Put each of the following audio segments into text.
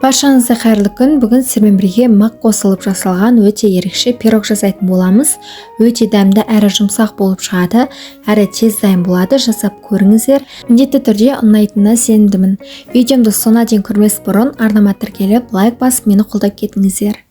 Баршаңызға қайырлы күн. Бүгін сіздермен бірге мак қосылып жасалған өте ерекше пирог жасайтын боламыз. Өте дәмді әрі жұмсақ болып шығады, әрі тез дайын болады. Жасап көріңіздер. Міндетті түрде ұнайтынына сенімдімін. Видеомды соңына дейін көрмес бұрын арнама тіркеліп, лайк басып мені қолдап кетіңіздер.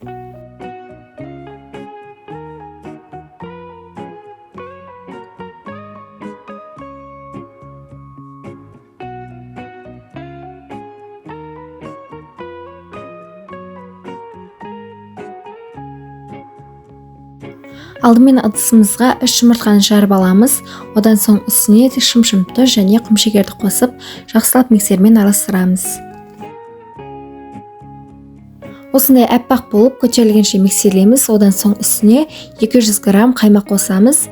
Алдымен ыдысымызға 3 жұмыртқаны жарып аламыз. Одан соң үстіне шымшым тұз және құмшекерді қосып, жақсылап миксермен араластырамыз. Осындай аппақ болып көтерілгенше миксерлейміз. Одан соң үстіне 200 грамм қаймақ қосамыз.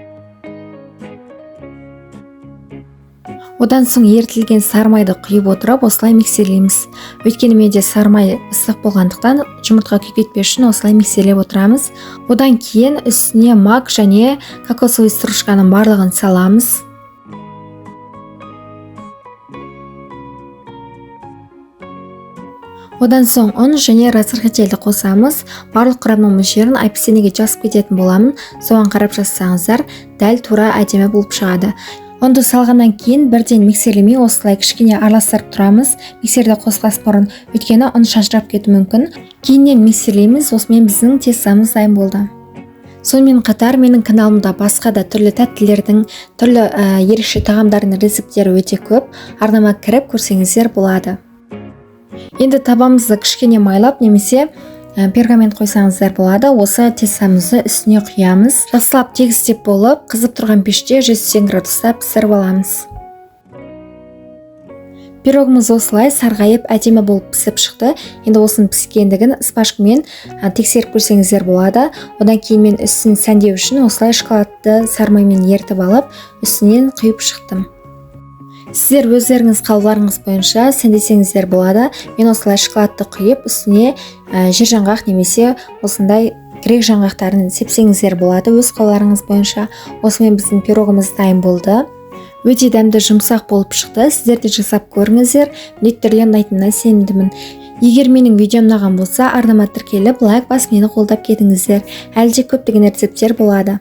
Одан соң ерітілген сары майды құйып отырып, осылай миксерлейміз. Өйткені менде сары май ыстық болғандықтан жұмыртқа күйіп кетпес үшін осылай миксерлеп отырамыз. Одан кейін үстіне мак және кокосовый стружканың барлығын саламыз. Одан соң ұн және разрыхлительді қосамыз. Барлық құрамның мөлшерін описаниеге жазып кететін боламын. Соған қарап жазсаңыздар, дәл тура әдемі болып шығады. Ұнды салғаннан кейін бірден миксерлемей осылай кішкене араластырып тұрамыз. Миксерді қоспас бұрын, өйткені ұн шашырап кетуі мүмкін. Кейіннен миксерлейміз, осымен біздің тестамыз дайын болды. Сонымен қатар менің каналымда басқа да түрлі тәттілердің, түрлі ерекше тағамдардың рецепттері өте көп. Арнама кіріп көрсеңіздер болады. Енді табамызды кішкене майлап немесе пергамент қойсаңыздар болады. Осы тестамызды үстіне құямыз. Жақсылап тегістеп болып, қызып тұрған пеште 180 градуста пісіріп аламыз. Пирогымыз осылай сарғайып әдемі болып пісіп шықты. Енді осының піскендігін спашкамен тексеріп көрсеңіздер болады. Одан кейін мен үстін сәндеу үшін осылай шоколадты сары маймен ерітіп алып, үстінен құйып шықтым. Сіздер өздеріңіз қалауларыңыз бойынша сәндесеңіздер болады. Мен осылай шоколадты құйып, үстіне жер жаңғақ немесе осындай грек жаңғақтарын сепсеңіздер болады өз қалауларыңыз бойынша. Осымен біздің пирогымыз дайын болды. Өте дәмді жұмсақ болып шықты. Сіздер де жасап көріңіздер. Міндетті түрде ұнайтынына сенімдімін. Егер менің видеом ұнаған болса, арнама тіркеліп, лайк басып мені қолдап кетіңіздер. Әлі де көптеген рецепттер болады.